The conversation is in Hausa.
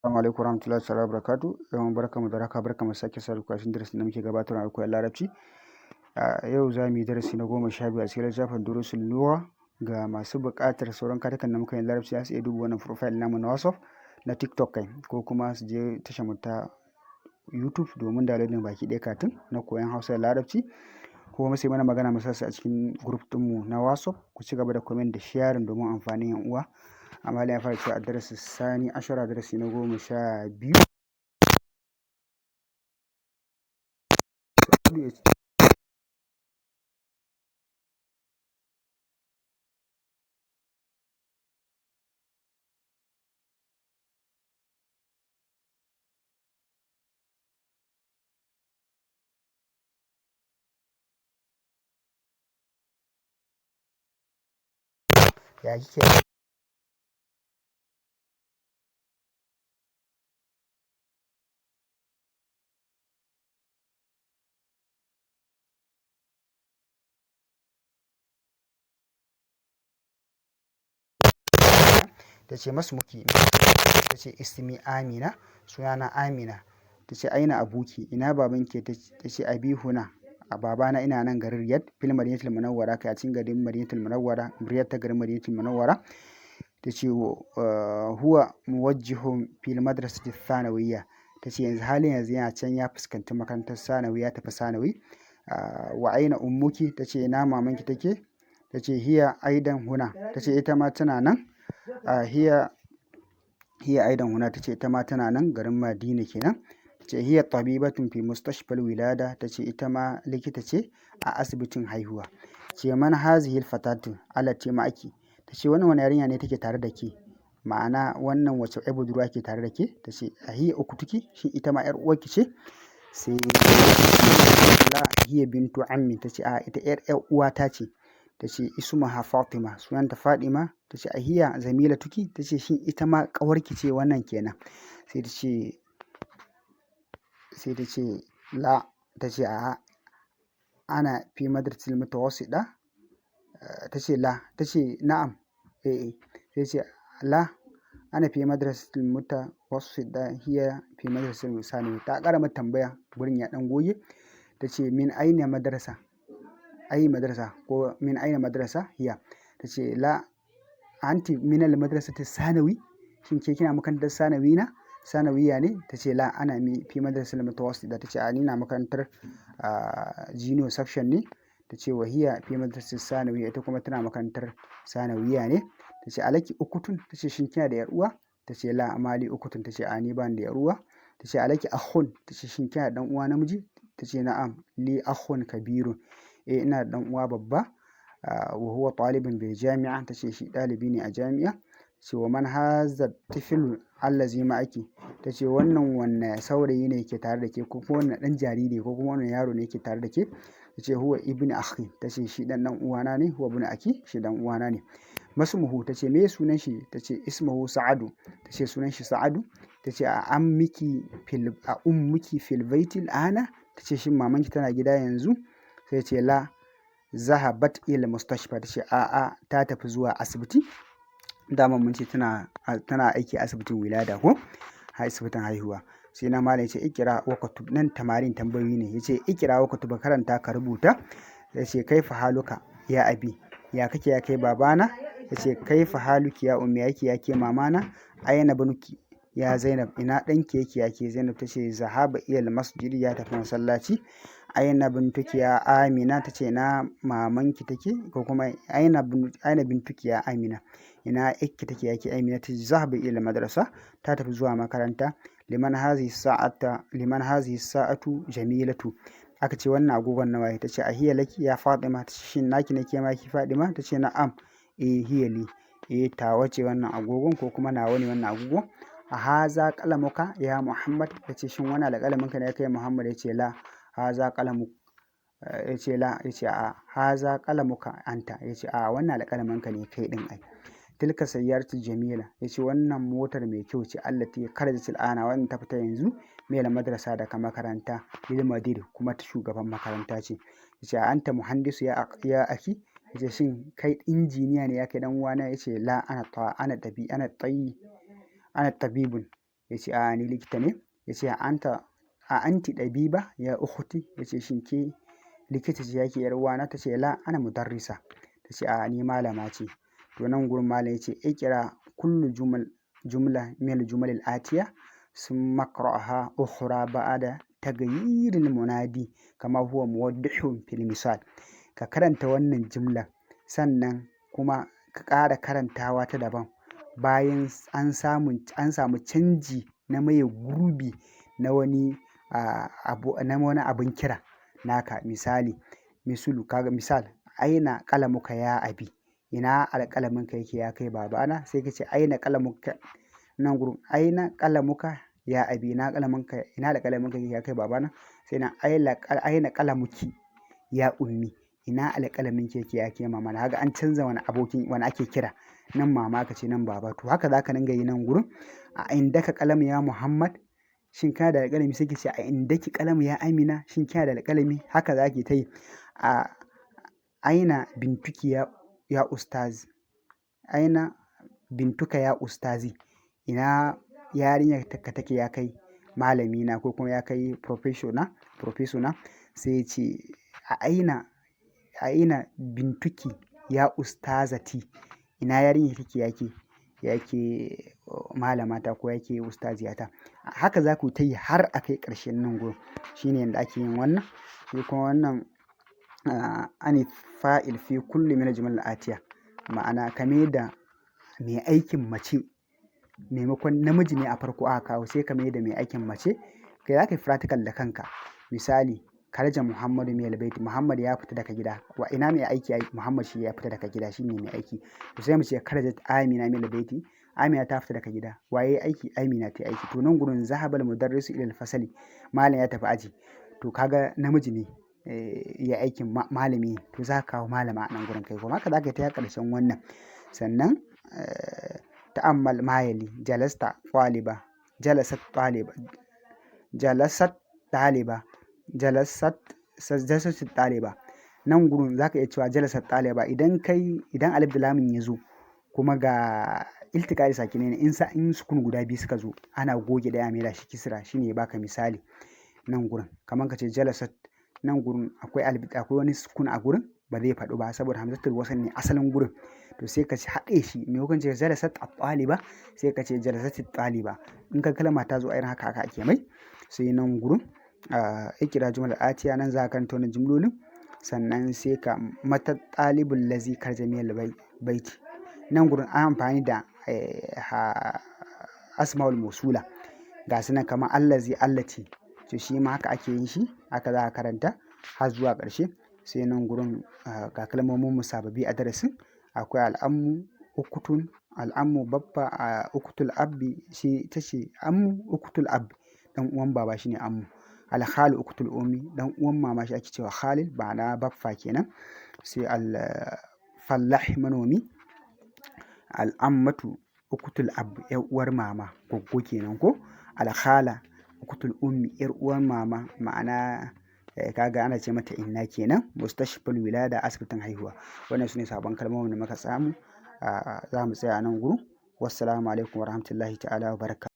Assalamu alaikum warahmatullahi ta'ala wabarakatuh. Yan barkamu da raka, barkamu sake saduwa cikin darasin da muke gabatarwa na koyon Larabci. A yau za mu yi darasi na 12 a cikin littafin Durusul Lugha. Ga masu buƙatar sauran karatukan da muka yi Larabci, za su iya duba wannan profile namu na WhatsApp, na TikTok kai, ko kuma su je tashar mu ta YouTube domin downloading baki ɗaya karatun na koyon Hausa da Larabci, ko kuma sai mana magana mu sa su a cikin group ɗinmu na WhatsApp. Ku ci gaba da comment da sharing domin amfanin 'yan uwa. Amma ya fara cewa الدرس الثاني عشر, darasi na 12. Ya kike? Ta ce ما اسمك? Ta ce اسمي Amina, sunana Amina. Ta ce أين أبوك? Ina babanki? Ta ce أبي هنا, a babana ina nan garin Riyadh, في المدينة المنورة, kai a cikin garin Madinatul Munawwara, Riyadh ta garin Madinatul Munawwara. Ta ce هو موجه في المدرسة الثانوية. Ta ce yanzu, halin yanzu yana can ya fuskanci makarantar sanawi, ya tafi sanawi. وأين أمك? Ta ce ina mamanki take? Ta ce هي أيضا هنا. Ta ce ita ma tana nan. هي أيضا هنا. Ta ce ita ma tana nan garin Madina kenan. Ta ce هي طبيبة في مستشفى الولادة. Ta ce ita ma likita ce a asibitin haihuwa. Ce من هذه الفتاة التي معك? Ta ce wannan wani yarinya ne take tare da ke? Ma'ana, wannan wace ƴar budurwa ke tare da ke? Ta ce أهي أختك? Shin ita ma ƴar uwarki ce? Sai لا, هي بنت عمي. Ta ce a, ita ƴar ƴar uwata ce. Ta ce اسمها فاطمة, sunanta Fatima. Ta ce أهي زميلتك? Ta ce shin ita ma ƙawarki ce wannan kenan? Sai ta ce لا. Ta ce a'a, أنا في مدرسة المتوسطة. Ta ce لا. Ta ce نعم, eh, sai ce لا, أنا في مدرسة المتوسطة, هي في مدرسة ثانوي. Ta ƙara mata tambaya, gurin ya ɗan goge. Ta ce من أين مدرسة, أي مدرسة, ko من أين مدرسة هي? Ta ce لا, أنتِ من المدرسة الثانوي? Shin ke kina makarantar sanawi na sanawiya ne? Ta ce لا, أنا في مدرسة المتوسطة. Ta ce a, ni na makarantar junior section ne. Ta ce وهي في مدرسة الثانوية. Ita kuma tana makarantar sanawiya ne. Ta ce ألك أخت? Ta ce shin kina da yar uwa? Ta ce لا, ما لي أخت. Ta ce a, ni bani da yar uwa. Ta ce ألك أخ? Ta ce shin kina da ɗan uwa namiji? Ta ce نعم, لي أخ كبير. Eh, ina da ɗan uwa babba. وهو طالب بالجامعة. Ta ce shi ɗalibi ne a jami'a. Ce ومن هذا الطفل الذي معك? Ta ce wannan wanne saurayi ne ke tare da ke, ko kuma wannan ɗan jariri, ko kuma wannan yaro ne ke tare da ke? Ta ce هو ابن أخي. Ta ce shi ɗan ɗan uwana ne. هو ابن أخي, shi ɗan uwana ne. ما اسمه? Ta ce me sunan shi? Ta ce اسمه سعد. Ta ce sunan shi Sa'adu. Ta ce أأمك في البيت الآن? Ta ce shin mamanki tana gida yanzu? Sai ce لا, ذهبت إلى المستشفى. Ta ce a'a, ta tafi zuwa asibiti. Dama mun ce tana aiki a asibitin ولادة ko asibitin haihuwa. Sai na malam ya ce اقرأ واكتب. Nan تمارين, tambayoyi ne. Ya ce اقرأ واكتب, karanta ka rubuta. Ya ce كيف حالك يا أبي? Ya kake ya kai babana? Ya ce كيف حالك يا أمي? Yake ya ke mamana? أين ابنك يا زينب? Ina ɗanki yake ya ke Zainab? Ta ce ذهب إلى المسجد, ya tafi masallaci. أين بنتك يا آمنة? Ta ce ina mamanki take, ko kuma أين بنتك يا آمنة? Ina ƴarki take ya ke Amina? Ta ce ذهب إلى المدرسة, ta tafi zuwa makaranta. لمن هذه الساعة? لمن هذه الساعة الجميلة? Aka ce wannan agogon na waye? Ta ce أهي لك يا فاطمة? Ta ce shin naki ne ke ma ki Fadima? Ta ce نعم, eh, هي لي, eh, tawa ce wannan agogon, ko kuma nawa ne wannan agogon. أهذا قلمك يا محمد? Ta ce shin wannan alƙalaminka ne ya kai Muhammad? Ya ce لا, هذا قلم. Ya ce لا, ya ce a, هذا قلمك أنت. Ya ce a, wannan alƙalaminka ne kai ɗin ai. تلك السيارة الجميلة. Ya ce wannan motar mai kyau ce. التي خرجت الآن, wannan ta fita yanzu. من المدرسة, daga makaranta. للمدير, kuma ta shugaban makaranta ce. Ya ce أنت مهندس يا أخي? Ya ce shin kai injiniya ne ya kai dan uwana? Ya ce لا, أنا طبي أنا طي أنا طبيب. Ya ce a'a, ni likita ne. Ya ce anta a anti ɗabiba ya ukhti? Ya ce shin ke likita ce yake yar uwana? Ta ce la, ana mudarrisa. Ta ce a'a, ni malama ce. To nan gurin malam ya ce iqra kullu jumla min al-jumal al-atiya summa iqra'aha ukhra ba'da taghyiril munadi kama huwa muwaddihun fil misal. Ka karanta wannan jimlar, sannan kuma ka ƙara karantawa ta daban bayan an samu canji na maye gurbi na wani abu, na wani abin kira naka. Misali, misulu, kaga misal: aina qalamuka ya abi? Ina alƙalaminka yake ya kai babana? Sai ka ce aina qalamuka. Nan gurin aina qalamuka ya abi, ina ƙalaminka, ina alƙalaminka yake ya kai babana? Sai nan aina qalamuki ya ummi? Ina alƙalaminki yake ya ke mama na? Kaga an canza wani abokin wani ake kira. Nan mama aka ce, nan baba. To haka zaka dinga yi nan gurin. A indaka qalamu ya Muhammad? Shin kana da alƙalami? Sai ki ce a indaki qalamu ya Amina? Shin kina da alƙalami? Haka zaki ta yi. A aina bintuki ya ustaz? Aina bintuka ya ustazi? Ina yarinyar ka take ya kai malami na, ko kuma ya kai professor na, professor na? Sai ya ce a aina bintuki ya ustazati? Ina yarinyar take yake malamata ko yake ustaziyata? Haka za ku ta yi har a kai ƙarshen nan gurin. Shine yanda ake yin wannan. Shi kuma wannan ani fa'il fi kulli min al-jumal al-atiya, ma'ana ka da mai aikin mace maimakon namiji ne a farko aka kawo, sai ka da mai aikin mace. Kai za ka yi practical da kanka. Misali, kharaja Muhammadu min al-baiti, Muhammad ya fita daga gida. Wa ina mai aiki? Muhammad shi ya fita daga gida, shine mai aiki. To sai mu ce kharajat Amina min al-baiti, Amina ta fita daga gida. Waye aiki? Amina ta aiki. To nan gurin zahabal mudarrisu ila al-fasali, malam ya tafi aji. To kaga namiji ne ya aikin, malami. To za ka kawo malama a nan gurin kai kuma. Haka za ka yi ta ƙarshen wannan. Sannan ta'ammal ma yali: jalasta ɗaliba, jalasat ɗaliba, jalasat ɗaliba, jalasat, jalasat ɗaliba. Nan gurin za ka iya cewa jalasat ɗaliba. Idan kai, idan alif da lamun ya zo kuma ga iltiqa'i sakinaini, in sa in sukun guda biyu suka zo, ana goge ɗaya a maida shi kisra. Shine ya baka misali nan gurin, kamar ka ce jalasat. Nan gurin akwai alif, akwai wani sukun a gurin, ba zai faɗu ba saboda hamzatul wasl ne asalin gurin. To sai ka haɗe shi, maimakon ce jalasat at-taliba, sai ka ce jalasat taliba. In ka kalma ta zo a irin haka, haka ake mai. Sai nan gurin iqra jumal atiya. Nan za ka karanta wannan jumlolin, sannan sai ka mata ɗalibul lazi kharaja minal baiti. Nan gurin an amfani da asma'ul mausula, ga su nan kamar allazi, allati. To shi ma haka ake yin shi, haka za ka karanta har zuwa ƙarshe. Sai nan gurin ga kalmomin mu sababbi a darasin. Akwai al'ammu ukutun, al'ammu baffa, a ukutul abbi, shi ita ce ammu ukutul abbi, dan uwan baba shine ammu. Alkhalu ukutul ummi, dan uwan mama shi ake cewa khalil, ma'ana baffa kenan. Sai al fallah, manomi. Al'ammatu ukutul ab, yar uwar mama, goggo kenan ko. Alkhala ukutul ummi, yar uwar mama, ma'ana kaga ana ce mata inna kenan. Mustashfal wilada, asibitin haihuwa. Wannan sune sabon kalmomin da muka samu. Za mu tsaya a nan gurin. Wassalamu alaikum warahmatullahi ta'ala wabarakatuh.